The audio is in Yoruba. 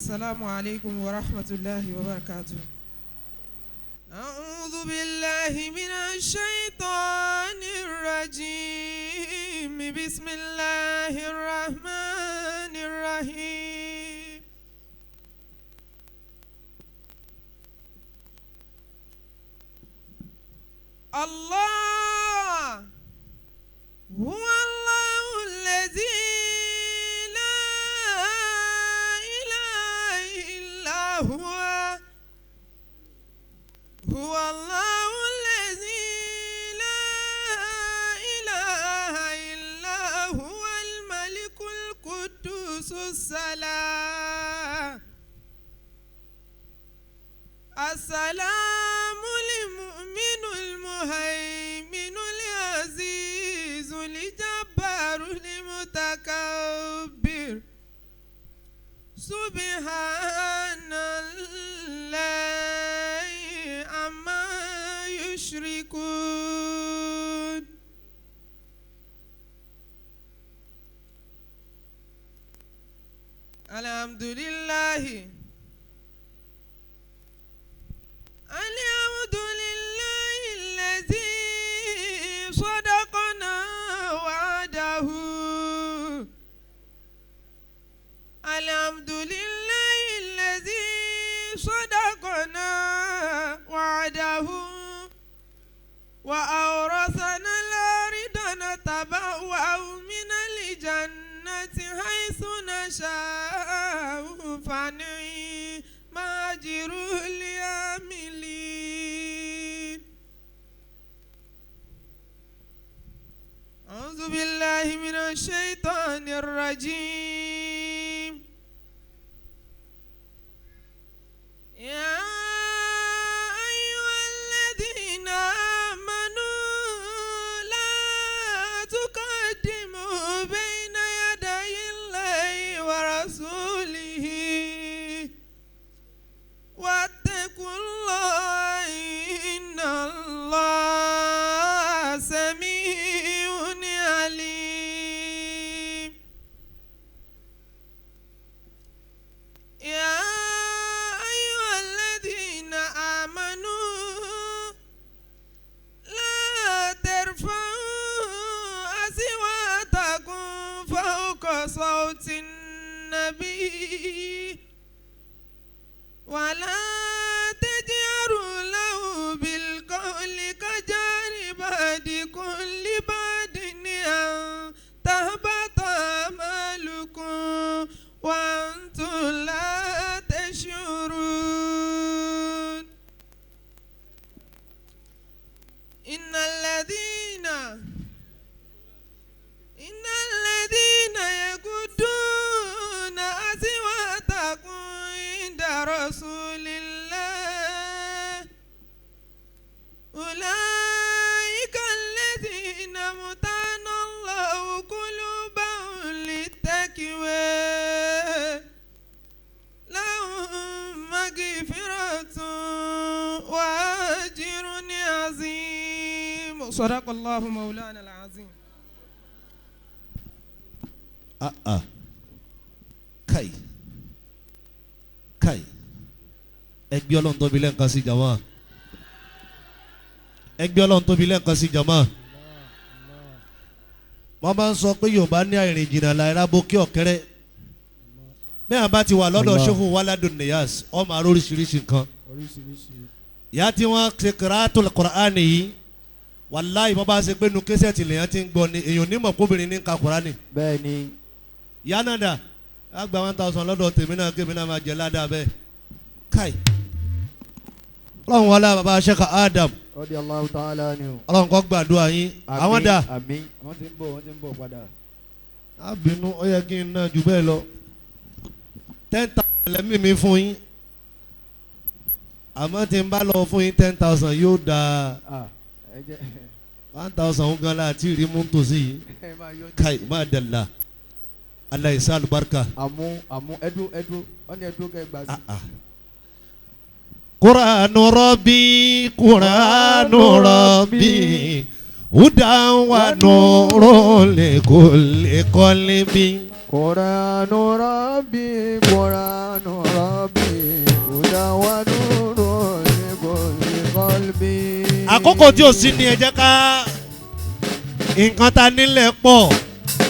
السلام عليكم ورحمة الله وبركاته. أعوذ بالله من الشيطان الرجيم. بسم الله الرحمن الرحيم. الله هو الله الذي لا إله إلا هو، هو الله الذي لا إله إلا هو الملك القدوس السلام السلام المؤمن المهيمن العزيز الجبار المتكبر. سبحان الله عما يشركون. الحمد لله الحمد لله الذي صدقنا وعده. الحمد لله الذي صدقنا وعده وأورثنا الأرض نتبوأ من الجنة حيث نشاء فنعم أجر العاملين. أعوذ بالله من الشيطان الرجيم. يا أيها الذين آمنوا لا تقدموا بين يدي الله ورسوله واتقوا الله إن الله سميع عليم. يا أيها الذين آمنوا لا ترفعوا أصواتكم فوق صوت النبي ولا تجهروا له بالقول كجهر بعضكم لبعض أن تهبط أعمالكم وأنتم لا تشعرون. إن الذين يغضون أصواتكم عند رسول الله أولئك الذين امتحن الله قلوبهم للتقوى لهم مغفرة وأجر عظيم. صدق الله مولانا العظيم. A'a, kai kai, ẹgbẹ́ Ọlọ́run tóbi lẹ́ǹkan sí jama, ẹgbẹ́ Ọlọ́run tóbi lẹ́ǹkan sí jama. Wọ́n máa ń sọ pé Yorùbá ní àìrìn jìnnà láìra bókè ọ̀kẹ́rẹ́. Bẹ́ẹ̀ bá ti wà lọ́dọ̀ Shehu Waladun Niyas, ọmọ àrò oríṣiríṣi nǹkan. Ìyá tí wọ́n ṣe qira'atul Qur'ani yìí, wàláhì bọ́ bá ṣe pé nu késẹ̀tì lèèyàn ti ń gbọ́ ni èèyàn onímọ̀ kóbìnrin ní ka Qur'ani. Bẹ́ẹ̀ ni. Ìyá náà dà á gba 1000 lọ́dọ̀ tèmi náà kémi náà máa jẹ ládàá bẹ́ẹ̀. Káì Ọlọ́run wọlé bàbá Sheikh Adam. Radiyallahu ta'ala anhu. Ọlọ́run kó gbàdúrà yín. Àwọn dà. Àmín, wọ́n ti ń bọ̀, wọ́n ti ń bọ̀ padà. Á bínú, ó yẹ kí n ná ju bẹ́ẹ̀ lọ. 10,000 lẹ́mí mi fún yín. Àmọ́ tí n bá lọ fún yín 10,000 yóò dáa. 1000 gan la àti rí mú tòsí yìí. Káì má dàlá. Aláìsá àlùbáríkà. Àmú àmú ẹdú ẹdú wọ́n ní ẹdú kẹ́ gbà sí. Qur'anu Rabbi, Qur'anu Rabbi, hudan wa nurun li kulli qalbi. Qur'anu Rabbi, Qur'anu Àmín. Àkókò tí ò sí ni ẹ jẹ́ ká nǹkan ta nílẹ̀ pọ̀.